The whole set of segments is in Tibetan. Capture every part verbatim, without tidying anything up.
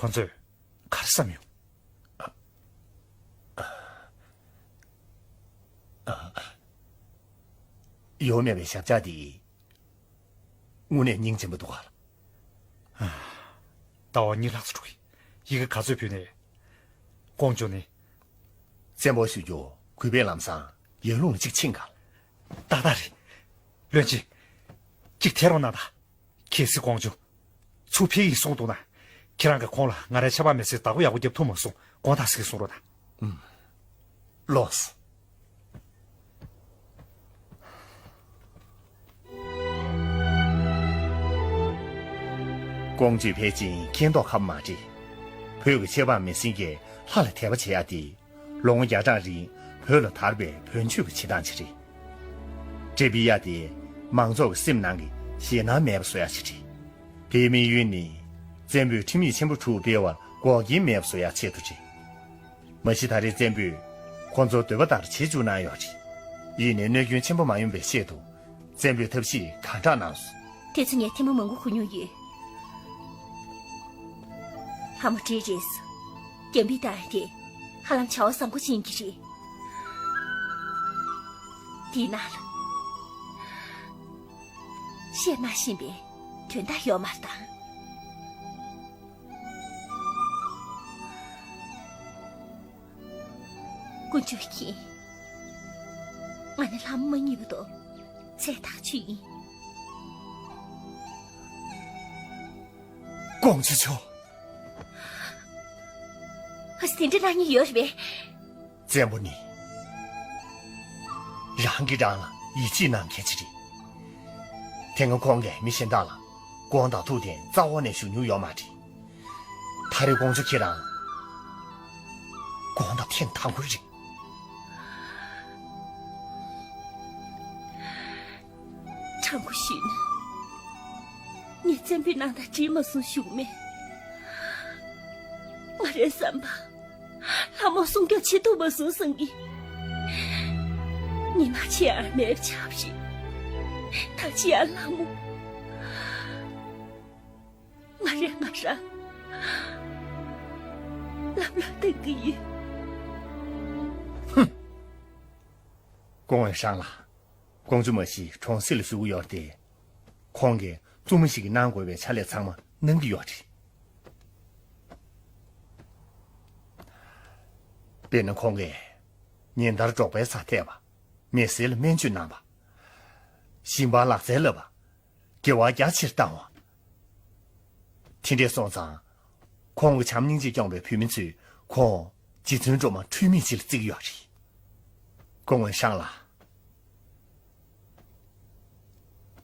ཁོ་ཚོས་ག་རེ་བསམ་ཡོང་། ཡོང་མེད་པའི་ཞབས་བཅགས་འདི། དངོས་གནས་སྙིང་རྗེ་མི་འདུག་ག་ལ། ཟླ་བ་གཉིས་ལྷག་ཙམ་འགྲོ་གི། ཡི་གེ་ག་ཚོད་ཕུལ་ནས། ཀོང་ཇོ་ནི། བཙན་པོ་ཞུ་རྒྱུ་གུས་པས་ལམ་སང་ཡར་ཀླུང་ལ་གཅིག་ཕྱིན་ག་ལ། ཏག་ཏག་རེད། བློན་ཆེན། གཅིག་དེ་རོགས་གནང་དང་། གལ་སྲིད་ཀོང་ཇོ། ཚུར་ཕེབས་ཡིན་གསུངས་འདུག་ན། ཁྱེད་རང་གིས་ཁོང་ལ་ང་རའི་ཆབ་འབངས་མི་སེར་བདག་པོ་ཡག་པོ་རྒྱབ་ཐུབ་མ་སོང་དགོངས་དག་ཟེར་གསུང་རོགས་གནང་། ལགས་སོ། ཀོང་ཇོས་ཕལ་ཆེར་མཁྱེན་རྟོགས་ཁ་པོ་མ་རེད། བོད་ཀྱི་ཆབ་འབངས་མི་སེར་གྱིས་ལྷ་ལ་དད་པ་བྱེད་ཡ་དེ། ལོ་ངོ་བརྒྱ་ཕྲག་རིང་བོད་ལ་དར་བའི་བོན་ཆོས་ཀྱི་བྱེད་སྟངས་ཅིག་རེད། འབྲས་བུ་ཡ་དེ་མང་ཚོགས་ཀྱི་སེམས་ནང་གི་ཞེད་སྣང་མེད་པ་བཟོ་ཡ་ཅིག་རེད། དེའི་དམིགས་ཡུལ་ནི། བཙན་པོས་ཁྲིམས་ཡིག་ཆེན་པོ་དྲུག་སྤེལ་བར་འགོག་རྐྱེན་མེད་པ་བཟོ་ཡ་ཆེད་དུ་རེད། མ་གཞི་ད་རེས་བཙན་པོས་ཁོ་ཚོར་འདོད་པ་ལྟར་བྱེད་བཅུག་གནང་ཡོད་རེད། ཡིན་ནའི་གནོད་སྐྱོན་ཆེན་པོ་མ་ཡོང་བའི་ཆེད་དུ་བཙན་པོས་ཐབས་ཤེས་གང་དྲག་གནང་སོང་། དེ་ཚོ་ངས་ཐེངས་མ་མང་པོ་གོ་མྱོང་ཡོད། ལྷ་མོ་འདྲེ་རེད་སོང་། རྒྱ་མིས་བཏང་ཡ་དེ་ཧ་ལམ་བྱ་བ་བཟང་པོ་ཅན་གྱི་རེད། དེའི་ནང་ལ་བཤད་མ་ཤེས་པའི་དོན་དག་ཡོད་མ་རེད་ད། དཀོན་མཆོག་མཁྱེན། ང་ནི་ལྷ་མོ་མ་རྙེད་བར་དུ་ཚེ་ཐག་ཆོད་ཡིན། ཀོང་ཇོ་མཆོག་ཨ་ཙི། དེ་འདྲ་གནང་མཁན་ཡོད་རེད་པས། བཙན་པོ་ནི། རང་གིས་རང་ལ་ཡིད་ཆེས་གནང་མཁན་ཅིག་རེད། དེ་སྔ་ཁོང་གིས་མི་གཞན་དག་ལ་དགོངས་དག་ཐུགས་བདེན་རྩ་བ་ནས་ཞུ་མྱོང་ཡོད་མ་རེད། ད་རེས་ཀོང་ཇོ་ཁྱེད་རང་དགོངས་དག་ཐེངས་དང་པོ་རེད། དྲང་པོ་ཞུས་ན། ངས་བཙན་པོའི་གནང་དང་འགྲིག་མ་སོང་ཞུ་གི་མེད། ང་རའི་བསམ་པ། ལྷ་མོ་སྲུང་སྐྱོབ་བྱེད་ཐུབ་པ་བཟུང་བསམ་གི། ཉི་མ་ཆེ་ཡང་མེད་ཆགས་ཤིག་ད་ཅི་ཡང་ལྷ་མོ། ང་རེ་ང་ར་ལབ་ལབ་བཏང་གི་ཡོད། ཧུམ། ཀོང་ཝེ་ཧྲང་ལགས། ཀོང་ཇོ་མ་གཞི་གྲོང་གསེབ་ལ་བཞུགས་ཀྱི་ཡོད་རེད་དེ། ཁོང་གིས་བཙུན་མོ་ཞིག་གིས་གནང་དགོས་པའི་ཕྱག་ལས་ཚང་མ་གནང་གི་ཡོད་རེད། དཔེར་ན་ཁོང་གིས་ཉིན་ལྟར་འབྲོག་པའི་ཚ་འཐས་པ། མི་སེར་ལ་སྨན་བཅོས་གནང་བ། ཞིང་པར་ལག་རྩལ་བསླབ་པ། དགེ་བ་རྒྱ་ཆེར་བཏང་བ། དེ་འདྲས་སོང་ཙང་། ཁོང་གི་བྱམས་སྙིང་རྗེས་སྐྱོང་བའི་བོད་མི་ཚོས་ཁོང་རྗེ་བཙུན་སྒྲོལ་མ་འཁྲུལ་མེད་ཅིག་ལ་བརྩི་གི་ཡོད་རེད། ཀོང་ཝེ་ཧྲང་ལགས།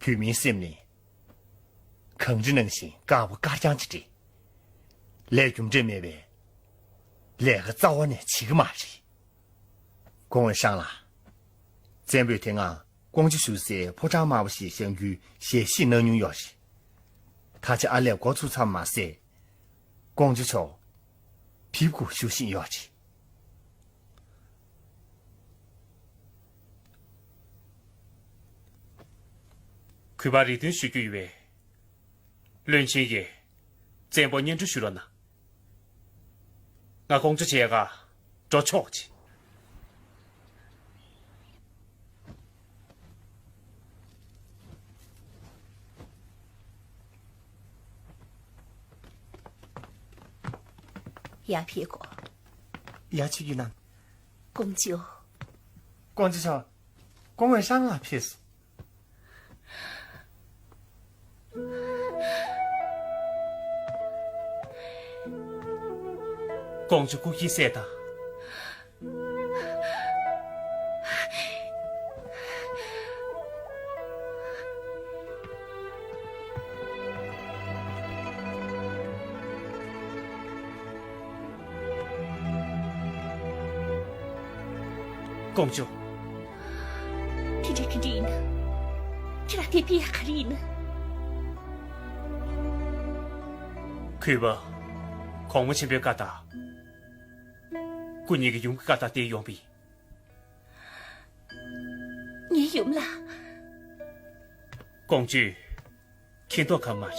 བོད་མིའི་སེམས་ནི། གངས་རི་ནང་བཞིན་དཀར་པོ་དཀར་རྐྱང་ཅིག་རེད། ལས་རྒྱུ་འབྲས་མེད་པའི་ལས་ཀ་རྩ་བ་ནས་བྱེད་ཀྱི་མ་རེད། ཀོང་ཝེ་ཧྲང་ལགས། བཙན་པོས་དེ་སྔ་ཀོང་ཇོ་བཞུགས་སའི་ཕོ་བྲང་དམར་པོ་ཞེས་བཞེངས་རྒྱུའི་ཞལ་བཞེས་གནང་མྱོང་ཡོད་རེད། ད་ཆ་ཨར་ལས་འགོ་ཚུགས་ཚར་མ་ཟད། ཀོང་ཇོ་མཆོག་ཕེབས་སྒོ་ཞུ་བཞིན་ཡོད་རེད། གུས་པར་རེ་འདུན་ཞུ་རྒྱུ་ཡོད་པས། བློན་ཆེན་གྱིས་བཙན་པོར་སྙན་སྒྲོན་ཞུ་རོགས་གནང་། ང་ཀོང་ཇོ་མཇལ་གར་འགྲོ་ཆོག་ཅིག་ཡར་ཕེབས་དགོས། ཡར་ཕེབས་ཀྱི་གནང་། ཀོང་ཇོ། ཀོང་ཇོ་མཆོག་ཀོང་ཝེ་ཧྲང་ལགས་ཕེབས་སོང་། ཀོང་ཇོ་སྐུ་སྐྱེ་གསལ་དང་། ཀོང་ཇོ། དེ་འདྲ་ག་འདྲ་ཡིན་ན། ཁྱེད་རང་དེ་ཕི་ཡ་ག་རེ་ཡིན་ན། གུས་པ། གོང་མ་ཆེན་པོའི་བཀའ་ལྟར། སྐུ་ཉིད་ཀྱི་ཡུམ་གྱི་བཀའ་ལྟར་བསྡད་ཡོང་བ་ཡིན། ངའི་ཡུམ་ལགས། ཀོང་ཇོས་མཁྱེན་རྟོགས་ཁ་མ་རེད།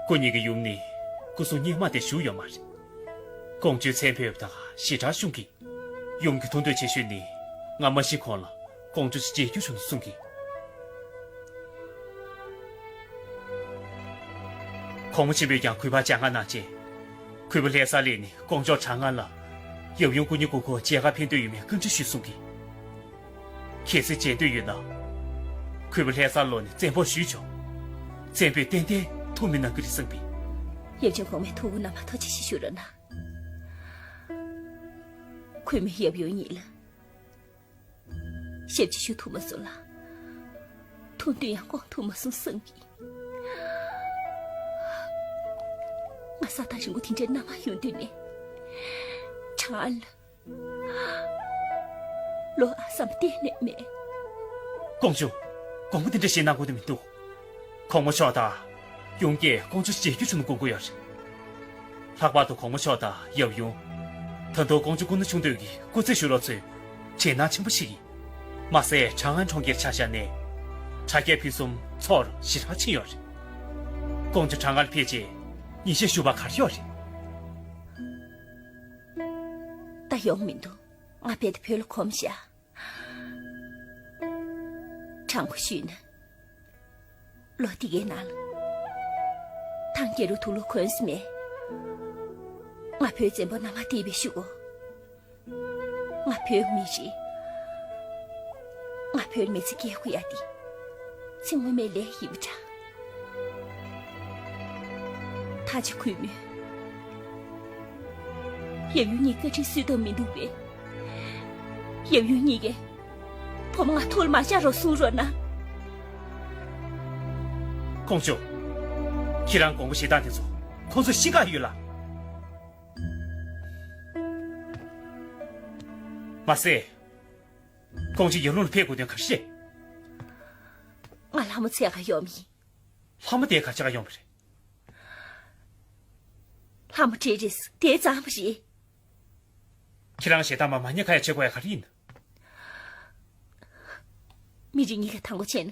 སྐུ་ཉིད་ཀྱི་ཡུམ་ནི་ སྐུ་སྲུང་སྙེ་མ་དེ་བཞུགས་ཡོད་མ་རེད། ཀོང་ཇོས་མཚན་ཕུད་པ་དང་ཞེ་དྲག་ཤོང་གི། ཡུམ་གྱི་ཐུགས་འདོད་ཆེ་ཤོས་ནི། ང་མ་ཤི་གོང་ལ་ཀོང་ཇོ་ཞིག་མཇལ་རྒྱུ་བྱུང་ན་གསུང་གི། གོང་མ་ཆེན་པོས་ཀྱང་གུས་པ་སྦྱང་ག་གནང་རྗེས། གུས་པ་ལྷ་སར་སླེབས་ནས་ཀོང་ཇོ་དྲང་ངར་ལ། ཡབ་ཡུམ་སྐུ་ཉིད་སྐུ་འཁོར་མཇལ་ག་ཕེབས་འདོད་ཡོད་མེད་བཀའ་འདྲི་ཞུས་གསུང་གི། གལ་སྲིད་མཇལ་འདོད་ཡོད་ན། གུས་པ་ལྷ་སར་ལོག་ནས་བཙན་པོར་ཞུས་ཆོག། བཙན་པོས་ཏན་ཏན་ཐུགས་མི་གནང་གི་རེད་བསམ་པས། ཡབ་ཆེན་གོང་མས་ཐུགས་དགོངས་གནང་བར་ཐུགས་རྗེ་ཆེ་ཞུ་རོགས་གནང་། གུས་མོས་ཡབ་ཡུམ་གཉིས་ལ་ཞབས་ཕྱི་ཞུ་ཐུབ་མ་སོང་ལ། ཐུགས་འདུན་ཡང་སྐོང་ཐུབ་མ་སོང་བསམ་གི། ང་ས་ཐག་རིང་པོ་དེ་འདྲའི་མནའ་མར་ཡོང་དུས་ནས། དྲང་ངར་ལ། ལོ་ཨ་བསམ་གཏན་ནས་མེད། ཀོང་ཇོ། དགོངས་པ་འདི་འདྲ་བཞེས་གནང་དགོས་དོན་མི་འདུག། གོང་མ་མཆོག་དང་། ཡུམ་གྱིས་ཀོང་ཇོ་མཇལ་རྒྱུ་བྱུང་ན་དགོངས་ཀྱི་ཡོད་རེད། ལྷག་པར་དུ་གོང་མ་མཆོག་དང་ཡབ་ཡུམ། ད་དུང་ཀོང་ཇོ་སྐུ་ན་ཆུང་དུས་ཀྱི་སྐུ་ཚེ་ཞུ་རོགས་ཚོས་བྱེད་སྣང་ཆེན་པོ་ཞིག་ཡིན། མ་ཟད་ཁྲང་ཨན་གྲོང་ཁྱེར་ཆ་བཞག་ནས། དྲ་རྒྱ་ཕུན་སུམ་ཚོགས་རུ་ཞེ་དྲག་ཕྱིན་ཡོད་རེད། ཀོང་ཇོ་ཁྲང་ཨན་ཕེབས་རྗེས་ཉིན་ཤས་བཞུགས་པ་ག་རེ་ཡོད་རེད། ད་ཡོང་མི་འདུག། ང་རྦད་དེ་བོད་ལ་གོམས་ཤག། དྲང་པོ་ཞུས་ན། ལོ་འདི་གའི་ནང་ལ། ཐང་རྒྱལ་རུ་དུག་ལོག་གོན་སོང་མེད། ང་བོད་བཙན་པོ་མནའ་མར་དེད་པའི་གཞུག་གུ། ང་བོད་མི་རེད། ང་བོད་མི་ཚེ་སྐྱེལ་དགོས་ཡ་དེ། ཚེ་སྔོན་མའི་ལས་ཡིན་པ་འདྲ། ད་ཅི་གུས་མོས། ཡབ་ཡུམ་གཉིས་བཀའ་དྲིན་གསོ་ཐབས་མི་འདུག་པས། ཡབ་ཡུམ་གཉིས་ཀས་བུ་མོ་ང་ཐུགས་ལ་མ་བཞག་རོགས་གསུང་རོགས་གནང་། ཀོང་ཇོ། ཁྱེད་རང་དགོངས་པ་བཞེས་སྟངས་དེ་ཚོ་ཁོང་ཚོས་ཤེས་ག་ཡོད་ལ། མ་ཟད། ཀོང་ཇོ་ཡར་ཀླུང་ལ་ཕེབས་དགོས་དོན་ག་རེ་རེད། ང་ལྷ་མོ་འཚོལ་ག་ཡོང་བ་ཡིན། ལྷ་མོ་དེ་ག་རེ་བྱེད་ག་ཡོང་བ་རེད། ལྷ་མོ་བྲེལ་རེད། དེ་ཙམ་རེད། ཁྱེད་རང་ཞེ་དྲག་མ་མ་ཉེས་ཁ་ཡ་བྱེད་དགོས་ཡ་ག་རེ་ཡིན། མི་རེ་གཉིས་ཀ་དང་པོ་བྱས་ན་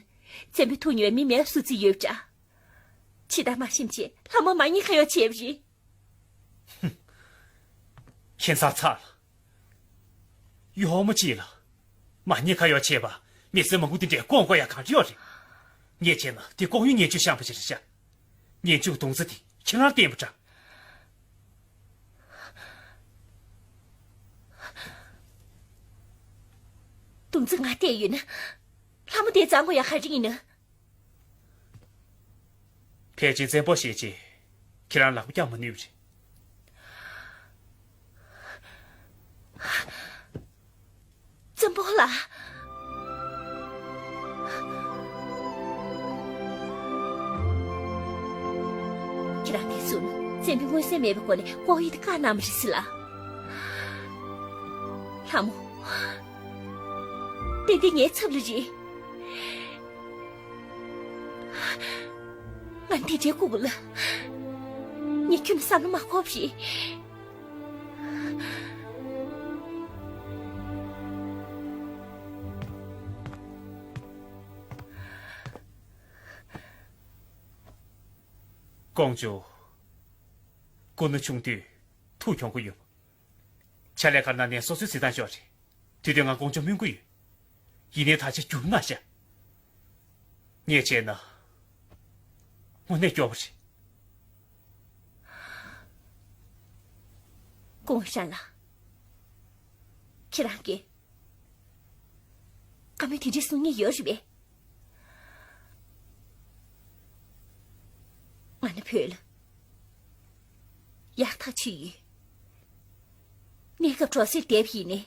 བཙན་པོའི་ཐུགས་མྱོས་མི་མེད་སུ་བརྩི་ཡོད་པ་འདྲ། ཇི་ལྟར་མ་ཤེས་ཅེས་ལྷ་མོ་མ་ཉེས་ཁ་ཡོག་བྱས་པ་རེད། ཁྱེད་ཚ་ཚ་ལ། ཡོག་མོ་ཅི་ལ། མ་ཉེས་ཁ་ཡོག་བྱས་པ་མི་སེར་མང་པོ་འདི་འདྲས་སྐོང་དགོས་ཡ་ག་རེ་ཡོད་རེད། ངས་བྱས་ན་དེ་ལྐོག་གཡོ་ཉེས་སྤྱོད་བཤམས་པ་ཞིག་རེད་ཤག། ངས་འཇུག་རྡུང་རྩ་དེ་ཁྱེད་རང་བསྟན་པ་འདྲ། རྡུང་རྩ་ང་བསྟན་ཡོད་ན། ལྷ་མོ་དེ་བཙལ་དགོས་ཡ་ག་རེ་ཡིན་ན། ཕལ་ཆེར་བཙན་པོ་ཞེས་བྱས། ཁྱེད་རང་ལག་པ་བརྐྱངས་མ་ནུས་པ་རེད། བཙན་པོ་ལགས། ཁྱེད་རང་དེ་ཚོ་བཙན་པོའི་མངོན་གསལ་མེད་པའི་སྒོ་ནས་ལྐོག་གཡོ་དེ་བཀག་གནང་བ་རེད་ཟེར་ལ། ལྷ་མོ། ཏན་ཏན་ངའི་ཚབ་ལ་རེད། ང་འདི་འདྲའི་ལྐུགས་ལ། ངས་ཁྱོན་ནས་བསམ་བློ་མ་འཁོར་བ་རེད། ཀོང་ཇོ། སྐུ་ན་ཆུང་དུས་ཐུགས་གྱོང་པོ་ཡོད། ཕྱག་ལས་ཁག་ནང་ནས་སོ་སོའི་བྱེད་སྟངས་ཤོག་རེད། དེ་དུས་ང་ཀོང་ཇོ་སྨོན་གྱི་ཡོད། ཡིན་ནའི་ད་ཆ་རྒྱུགས་མ་ཤ། ངས་བྱས་ན། དངོས་གནས་སྐྱོ་བོ་རེད། ཀོང་ཧྲན་ལགས། ཁྱེད་རང་གིས། བཀའ་མོལ་དེ་འདྲའི་གསུང་མཁན་ཡོད་རེད་པས། ང་ནི་བོད་ལ་ཡག་ཐག་ཆོད་ཡོད། གནས་སྐབས་གྲོགས་སེ་བསྡད་པ་ཡིན་ནའི།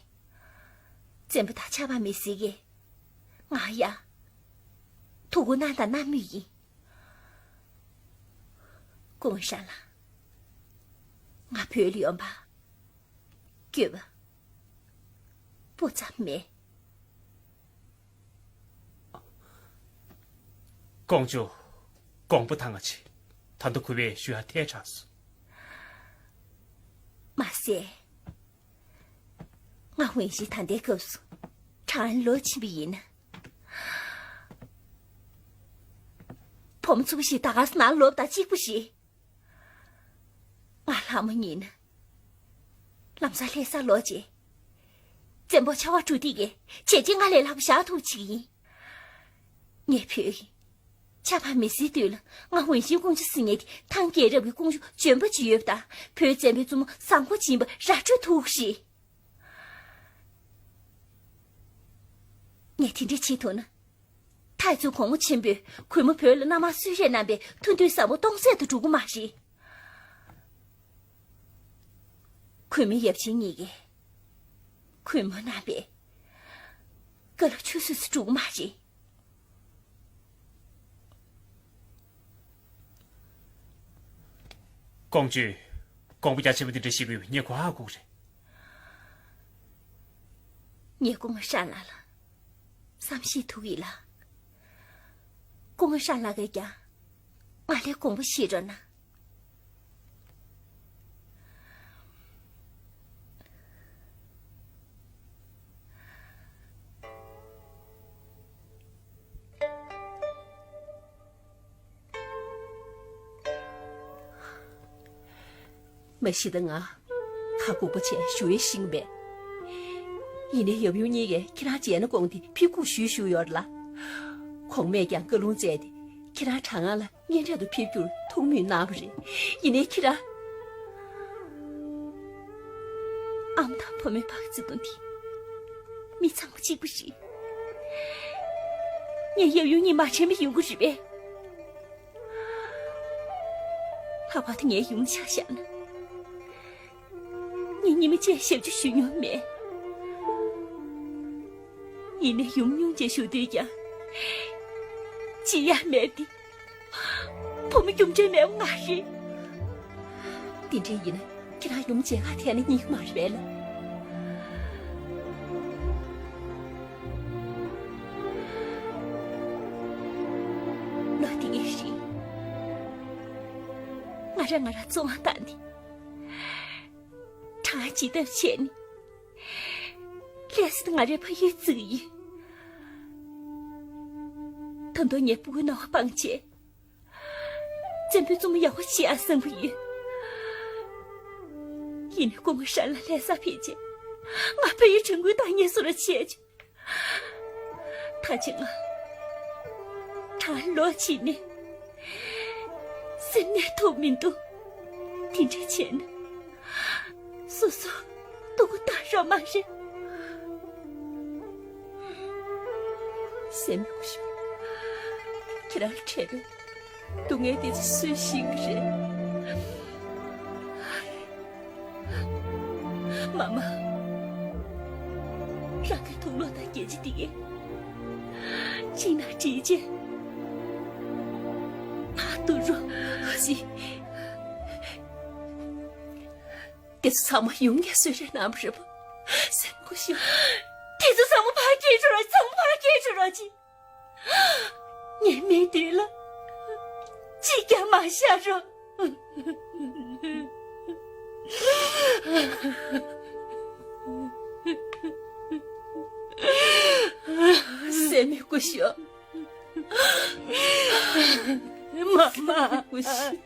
བཙན་པོ་དང་ཆབས་པ་མེད་ཟེར་གི། ང་ཡ། ཐུགས་ཁུར་གནང་དང་གནང་མུས་ཡིན། ཀོང་ཧྲན་ལགས། ང་བོད་ལ་ཡོང་པ། སྐྱོ་བ། སྤུ་ཙམ་མེད། ཀོང་ཇོ། དགོངས་པ་དྭངས་ང་ཆེ། ད་དུང་གུས་པས་ཞུ་ཡ་ཐལ་དྲགས་སོང་། མ་ཟད། ང་ཝུན་ཞི་ད་ལྟའི་སྐབས་སུ་ཁྲང་ཨན་ལོག་ཕྱིན་པ་ཡིན་ན། བུ་མོ་ཚོ་ཞིག་ད་ག་སེ་ནང་ལོག་དང་གཅིག་པུ་ཞིག་ཨ་མ་ཉིད་ནི་ལམ་སང་ལྷ་སར་ལོག་རྗེས། བཙན་པོ་ཆར་པ་དྲུག་སྡེ་གིས་བྱས་རྗེས་སྔར་ལས་ལྷག་པ་བཞག་ཐུབ་ཅིག་ཡིན། ངས་བོད་ཡིག་ཆར་པ་མི་ཟེར་དུས་ལ། ང་འོན་ཤིང་ཀོང་ཇོ་ཟེར་མཁན་དེ་ཐང་རྒྱལ་རབས་ཀྱི་ཀོང་ཇོ་འཇོན་པོ་ཅིག་ཡོད་པ་དང་། བོད་བཙན་པོའི་བཙུན་མོ་བཟང་པོ་ཅིག་ཡིན་པ་ར་སྤྲོད་ཐུབ་ཀྱི་རེད། ངས་དེ་འདྲ་བྱེད་ཐུབ་ན། ཐའི་ཙུའུ་གོང་མ་ཆེན་པོས་གུས་མོ་བོད་ལ་མནའ་མར་གསོལ་རས་གནང་བའི་མཐུན་འདོད་བཟང་པོ་སྟོང་ཟད་དུ་འགྲོ་གི་མ་རེད། གུས་མོ་ཡབ་ཆེན་གཉིས་ཀས་གུས་མོ་གནང་བའི་བཀའ་སློབ་ཆུད་ཟོས་སུ་འགྲོ་གི་མ་རེད། ཀོང་ཇོས་དགོངས་པ་རྒྱ་ཆེན་པོ་འདི་འདྲ་བཞེས་དགོས་པའི་ངས་གོ་ཧ་གོ་གི་རེད། ངས་སྐུ་ངོ་ཧྲན་ལགས་ལ་བསམ་ཤེས་ཐུབ་ཡིན་ལགས། སྐུ་ངོ་ཧྲན་ལགས་ཀྱིས་ཀྱང་ང་ལ་དགོངས་པ་བཞེས་རོགས་གནང་། མ་གཞི་ད་ང་ཁ་ལྐུགས་པ་བྱས་ཞུ་ཡས་ཤིག་མེད། ཡིན་ནའི་ཡབ་ཡུམ་གཉིས་ཀས་ཁྱེད་རང་མཇལ་ན་དགོངས་ཏེ་ཕེབས་སྒུག་ཞུས་བཞུགས་ཡོད་རེད་ལགས། གོང་མས་ཀྱང་བཀའ་ལུང་བསྩལ་ཏེ་ཁྱེད་རང་དྲག་སྔགས་ལ་གཉེན་འཕྲད་དུ་ཕེབས་རྒྱུར་ཐུགས་མོས་གནང་བ་རེད། ཡིན་ནའི་ཁྱེད་རང་། ཨ་མ་དང་བུ་མོའི་བར་གྱི་བརྩེ་དུང་དེ་མི་ཚང་མ་གཅིག་པ་རེད། ངས་ཡབ་ཡུམ་གཉིས་མ་དྲན་པ་ཡོང་གི་རེད་པས། ལྷག་པར་དུ་ངའི་ཡུམ་ཆ་བཞག་ན། ངས་ཉི་མ་གཅིག་ཞབས་ཕྱི་ཞུས་མྱོང་མེད། ཡིན་ནའི་ཡུམ་སྙུང་བྱས་བཞུགས་དུས་ཀྱང་། ཅི་ཡང་མེད་དེ། བུ་མོ་རྒྱུ་འབྲས་མེད་པ་ང་རེད། དེ་འདྲ་ཡིན་ན་ཁྱེད་རང་ཡུམ་མཇལ་ཁ་ཐད་ནས་རྙེད་ཀྱི་མ་རེད་པས་ལགས། ལོ་དེ་གའི་རིང་། ང་རང་ང་རང་བཙོན་ཁང་བཏང་ནས། གྲང་ངར་ཇི་ལྟར་བྱས་ནས། ལྷ་ས་ང་རའི་ཕ་ཡུལ་བརྩི་གི་ཡིན། ད་དུང་ངའི་སྤུ་གུ་རྣ་བ་སྤངས་བྱས། བཙན་པོའི་བཙུན་མོ་ཡག་པོ་ཞིག་ཡག་བསམ་གྱི་ཡོད། ཡིན་ནའི་སྐུ་ངོ་ཧྲན་ལགས་ལྷ་སར་ཕེབས་རྗེས། ང་ཕ་ཡུལ་དྲན་སྐུལ་བཏང་ཉེས་བཟོ་འདྲ་བྱས་བྱུང་། ད་ཆ་ང་གྲང་ལོག་བྱས་ནས་སེམས་གནས་ཐུབ་མི་འདུག། དེ་འདྲ་བྱས་ན་སོ་སོ་སྡུག་པོ་གཏང་རོགས་མ་རེད། སྲས་མོ་སྐུ་ཞབས། ཁྱེད་རང་ལ་འཕྲད་པའི་སྡུག་བསྔལ་དེ་ཚོ་སུས་ཤེས་ཀྱི་རེད། མ་མ། རང་གི་དུག་ལོག་དང་རྒྱལ་ཆེ་དེ་གས་ཅིག་ན་བྲིས་རྗེས། ཕར་འདུག་རོགས། ཨ་ཙི། དེ་ཚོ་ཚང་མ་ཡུམ་ངས་གསོལ་རས་གནང་བ་རེད་པ། སྲས་མོ་སྐུ་ཞབས། དེ་ཚོ་ཚང་མ་ཕར་སྐྱེལ་འགྲོ་རོགས། ཚང་མ་ཕར་སྐྱེལ་འགྲོ་རོགས་གྱིས། ངའི་མིག་མདུན་ལ་གཅིག་ཀྱང་མ་ཤར་རོགས། སྲས་མོ་སྐུ་ཞབས། མ་མ། སྐུ་ཞབས།